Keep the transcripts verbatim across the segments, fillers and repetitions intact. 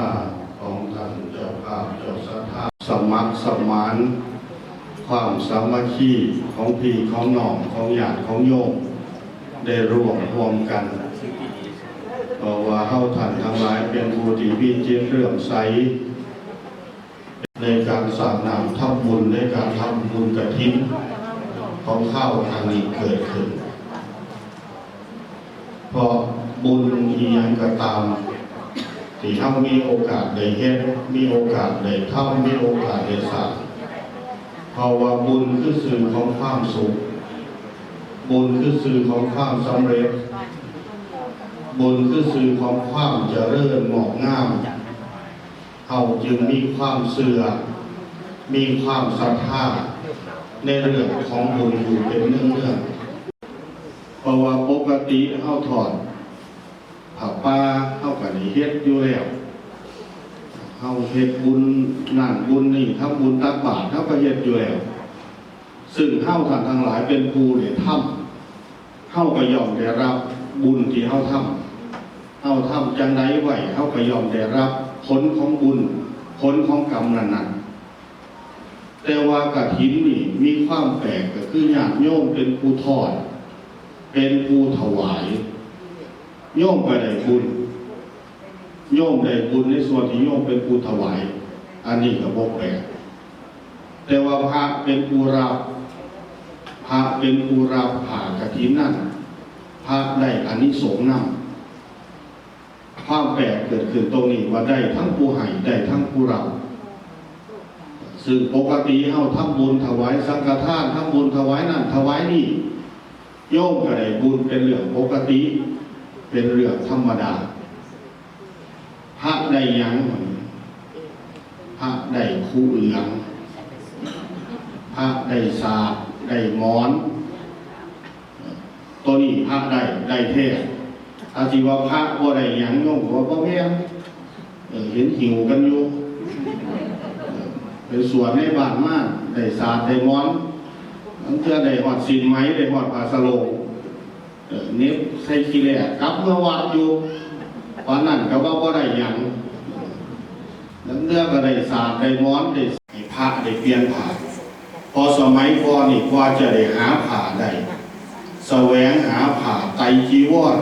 าของท่านเจ้าภาพเจ้าศรัทธา สมัครสมาน ความสามัคคีของพี่ของน้องของญาติของโยม ได้ร่วมรวมกัน เพราะว่าเฮาท่านทั้งหลายเป็นผู้ที่มีจิตเลื่อมใส ในการสร้างน้ำทำบุญ ในการทำบุญกฐินของเฮาครั้งนี้เกิดขึ้น เพราะบุญอีหยังก็ตาม ที่เฮามีโอกาสได้เฮ็ด มีโอกาสได้ทำ มีโอกาสได้สร้าง เพราะว่าบุญคือสื่อของความสุข บุญคือสื่อของความสำเร็จ บุญคือสื่อของความเจริญงอกงาม เฮาจึงมีความเชื่อ มีความศรัทธาในเรื่องของบุญอยู่เป็นเนืองๆ เพราะว่าปกติเฮาทอดผ้าป่า เฮาก็ได้เฮ็ดอยู่แล้ว เฮาเฮ็ดบุญนั่นบุญนี่ ทำบุญตักบาตร เฮาก็เฮ็ดอยู่แล้ว ซึ่งเฮาท่านทั้งหลายเป็นผู้ได้ทำ เฮาก็ย่อมได้รับบุญที่เฮาทำ เฮาทำจั่งใดไว้ เฮาก็ย่อมได้รับผลของบุญ ผลของกรรมนั้นๆ แต่ว่ากฐินนี่มีความแปลกก็คือญาติโยมเป็นผู้ทอด เป็นผู้ถวาย โยมก็ได้บุญ โยมได้บุญในส่วนที่โยมเป็นผู้ถวาย อันนี้ก็บ่แปลก แต่ว่าพระเป็นผู้รับ พระเป็นผู้รับผ้ากฐินนั้น พระได้อานิสงส์นำ ความแปลกเกิดขึ้นตรงนี้ว่าได้ทั้งผู้ให้ ได้ทั้งผู้รับ ซึ่งปกติเฮาทำบุญถวายสังฆทาน ทำบุญถวายนั่นถวายนี่ โยมก็ได้บุญเป็นเรื่องปกติ เป็นเรื่องธรรมดา พระได้หยัง พระได้คู่เหลือง พระได้สาด ได้หมอน ตัวนี้พระได้ ได้แท้ ถ้าสิว่าพระบ่ได้หยัง โยมก็ว่าบ่แม่น เออ เห็นหิ้วกันอยู่ เออ ไปสวดในบ้านมา ได้สาด ได้หมอน ลางเทื่อได้ฮอดสิ้นไหม ได้ฮอดผ้าสโลง เออ เหน็บใส่ขี้แหล่กลับเมือวัดอยู่ ปานนั้นก็ว่าบ่ได้หยัง ลางเทื่อก็ได้สาด ได้หมอน ได้ ให้พระได้เปลี่ยนผ้า เพราะสมัยก่อนนี่กว่าจะได้หาผ้าได้ แสวงหาผ้าไตรจีวร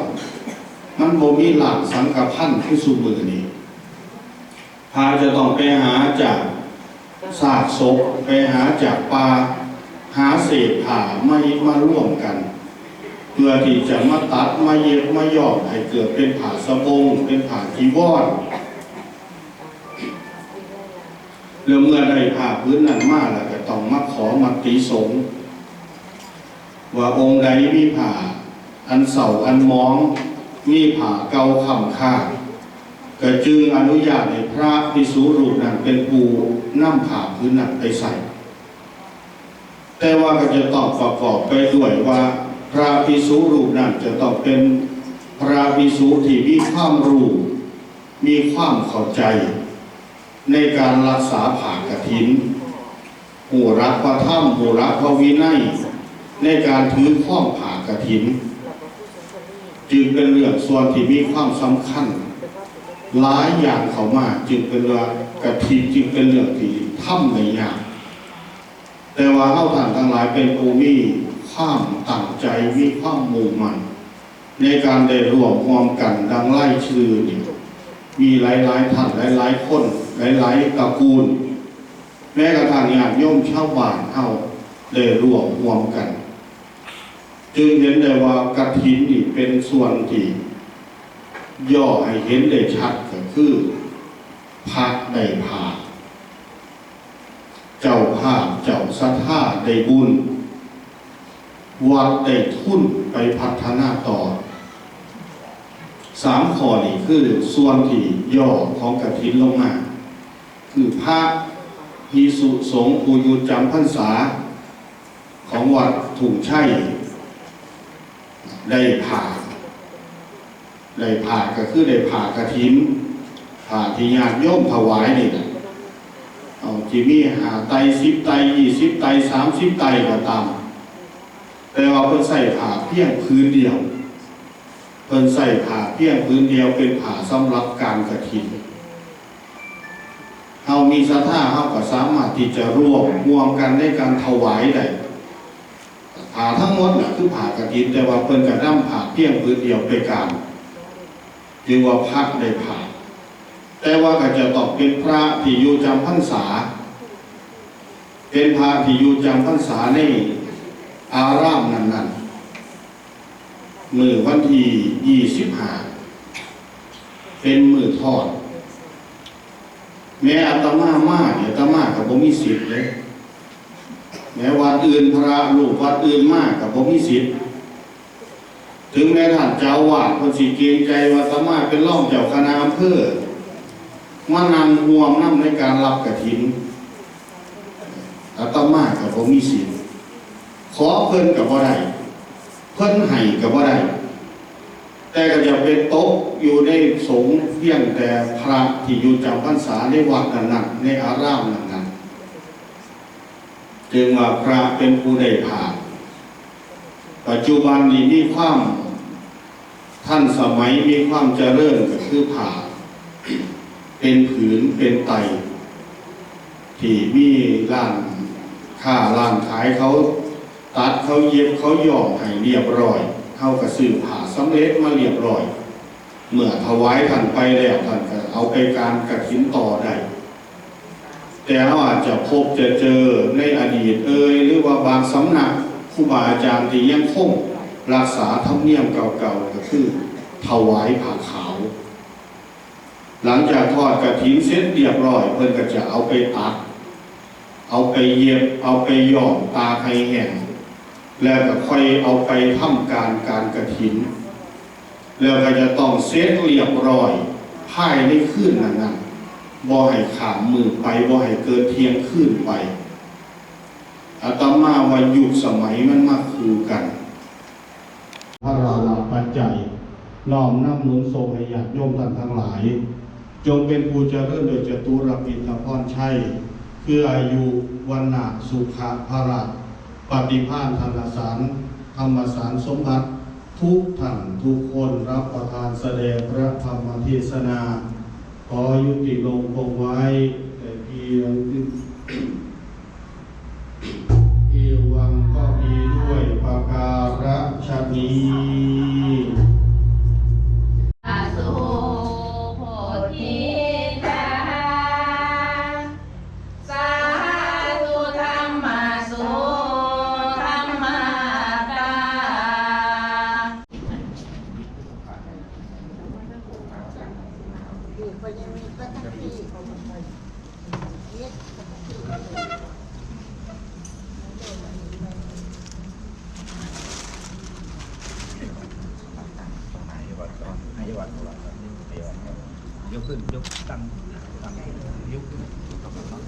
มันบ่มีร้านสังฆภัณฑ์คือซุมื้อนี้ พระจะต้องไปหาจากซากศพ ไปหาจากป่า หาเศษผ้ามา มาร่วมกัน เพื่อที่จะมาตัด มาเย็บ มาย้อมให้เกิดเป็นผ้าสบง เป็นผ้าจีวร แล้วเมื่อได้ผ้าผืนนั้นมาแล้วก็ต้องมาขอมติสงฆ์ ว่าองค์ใดมีผ้าอันเศร้าอันหมอง มีผ้าเก่าค้ำค่า ก็จึงอนุญาตให้พระภิกษุรูปนั้นเป็นผู้นำผ้าผืนนั้นไปใส่ แต่ว่าก็จะต้องประกอบไปด้วยว่าพระภิกษุรูปนั้นจะต้องเป็นพระภิกษุที่มีความรู้ มีความเข้าใจในการรักษาผ้ากฐิน ฮู้หลักพระธรรม ฮู้หลักพระวินัย ในการถือครองผ้ากฐิน จึงเป็นเรื่องส่วนที่มีความสำคัญ หลายอย่างเข้ามา จึงเป็นว่ากฐินจึงเป็นเรื่องที่ทำได้ยาก แต่ว่าเฮาท่านทั้งหลายเป็นผู้มีความตั้งใจ มีความมุ่งมั่น ในการได้ร่วมร่วมกันดังรายชื่อนี่ มีหลายๆ ท่าน หลายๆ คน หลายๆ ตระกูล แม้กระทั่งญาติโยมชาวบ้านเฮาได้ร่วมร่วมกัน จึงเห็นได้ว่ากฐินนี่เป็นส่วนที่ย่อให้เห็นได้ชัดก็คือ พระได้ผ้า เจ้าภาพเจ้าศรัทธาได้บุญ วัดได้ทุนไปพัฒนาต่อ สามข้อนี้คือส่วนที่ย่อของกฐินลงมา คือพระภิกษุสงฆ์ผู้อยู่จำพรรษาของวัดทุ่งชัย ได้ผ้า ได้ผ้าก็คือได้ผ้ากฐิน ผ้าที่ญาติโยมถวายนี่แหละ เอา สิมีห้าไตร สิบไตร ยี่สิบไตร สามสิบไตรก็ตาม แต่ว่าเพิ่นใส่ผ้าเพียงผืนเดียว เพิ่นใส่ผ้าเพียงผืนเดียวเป็นผ้าสำหรับการกฐิน เฮามีศรัทธา เฮาก็สามารถที่จะร่วม ร่วมกันในการถวายได้ ผ้าทั้งหมดน่ะคือผ้ากฐิน แต่ว่าเพิ่นก็นำผ้าเพียงผืนเดียวไปกาง ถือว่าพระได้ผ้า แต่ว่าก็จะต้องเป็นพระที่อยู่จำพรรษา เป็นพระที่อยู่จำพรรษาในอารามนั้นๆ มื้อวันที่ยี่สิบห้า เป็นมื้อทอด แม้อาตมามาเนี่ย อาตมาก็บ่มีสิทธิ์เด้ แม้วัดอื่น พระลูกวัดอื่นมาก็บ่มีสิทธิ์ ถึงแม้ท่านเจ้าอาวาสเพิ่นสิเกรงใจว่าอาตมาเป็นรองเจ้าคณะอำเภอ มานั่งร่วมนำในการรับกฐิน อาตมาก็บ่มีสิทธิ์ ขอเพิ่นก็บ่ได้ เพิ่นให้ก็บ่ได้ แต่ก็จะไปตกอยู่ในสงฆ์เพียงแต่พระที่อยู่จำพรรษาในวัดนั้นๆ ในอารามนั้นๆ จึงว่าพระเป็นผู้ได้ผ้า ปัจจุบันนี้มีความทันสมัย มีความเจริญก็คือผ้า เป็นผืนเป็นไตร ที่มีร้านค้าร้านขายเขาตัดเขาเย็บเขาย้อมให้เรียบร้อย เฮาก็ซื้อผ้าสำเร็จมาเรียบร้อย เมื่อถวายท่านไปแล้ว ท่านก็เอาไปกางกฐินต่อได้ แต่เราอาจจะพบจะเจอในอดีตเอ่ย หรือว่าบางสำนักครูบาอาจารย์ที่ยังคงรักษาธรรมเนียมเก่าๆ ก็คือถวายผ้าขาว หลังจากทอดกฐินเสร็จเรียบร้อย เพิ่นก็จะเอาไปตัด เอาไปเย็บ เอาไปย้อม ตากให้แห้ง แล้วก็ค่อยเอาไปทำการกางกฐิน แล้วก็จะต้องเสร็จเรียบร้อยภายในคืนนั้นๆ บ่ให้ข้ามมื้อไป บ่ให้เกินเที่ยงคืนไป อาตมาว่ายุคสมัยมันมาคู่กัน พาหะปัจจัย น้อมนำหนุนส่งให้ญาติโยมท่านทั้งหลาย จงเป็นผู้เจริญด้วยจตุรพิธพรชัย คืออายุ วรรณะ สุขะ พละ ปฏิภาณ ธนสาร ธรรมสารสมบัติ ทุกท่านทุกคน รับประทานแสดงพระธรรมเทศนา ขอยุติลงคงไว้แต่เพียง เอวังก็มีด้วยประการฉะนี้ สาธุ โพธิตา สาธุ ธัมมาสุ ธัมมาตา ยกขึ้น ยกตั้ง ตั้ง ยกขึ้น เอาไปต้น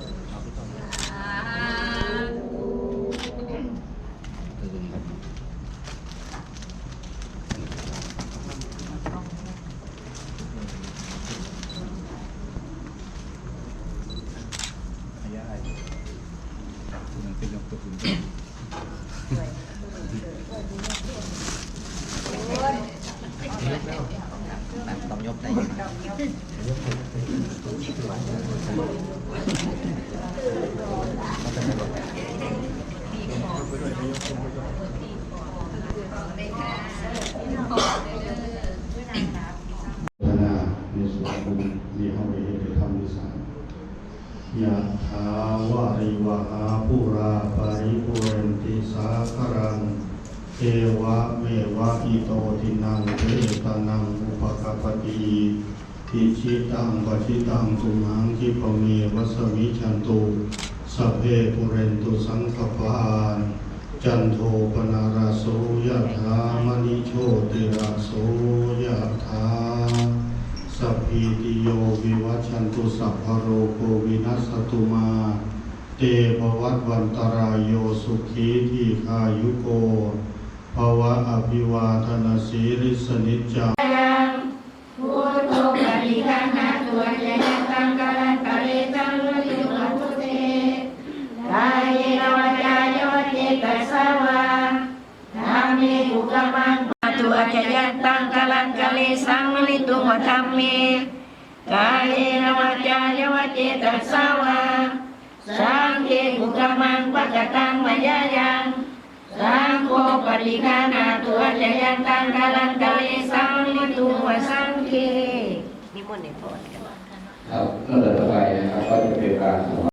ต้องยกได้ พัฒนาในส่วนของที่เฮาได้เฮ็ดได้ทำได้สร้าง ยะถาวาริวหาปูราปริปูเรนติสาคารัง เอวะเมวะอิโตทินังเปตานังอุปกปปติ อิชิตังปัชิตังตุมหังคิปะเมวะสมิจฉันตุ สัพเพปูเรนตุสังกปปา จันโทปนารโสยะถามณิโชติรโสยะถา สัพพีติโยวิวัชชันตุสัพพะโรโควินัสสตุมา เตภวัตวันตรายโยสุขีทีคายุโก ภวะอภิวาทนาสีริสนิจจัง ยัง พุทโธปฏิฆานะตุอาจายันตังกาลังกาเลสังวริตุงอภุเส กายเยนวาจายาวเจตสาวา ธัมเมกุกรรมัง ตุอาจายันตังกาลังกาเลสังวริตุงวะธัมเม กายเยนวาจายาวเจ ตัสสะวา สังฆังคุตตมัง ปะกะตัง มะยะยัง สังโฆ ปะฏิฆานาตุ อาจายันตัง กาลันตะเร สัมมาทิฏฐิ วา สังฆัง นิมนต์ให้พร ครับลำดับต่อไปนะครับก็จะเป็นการถวาย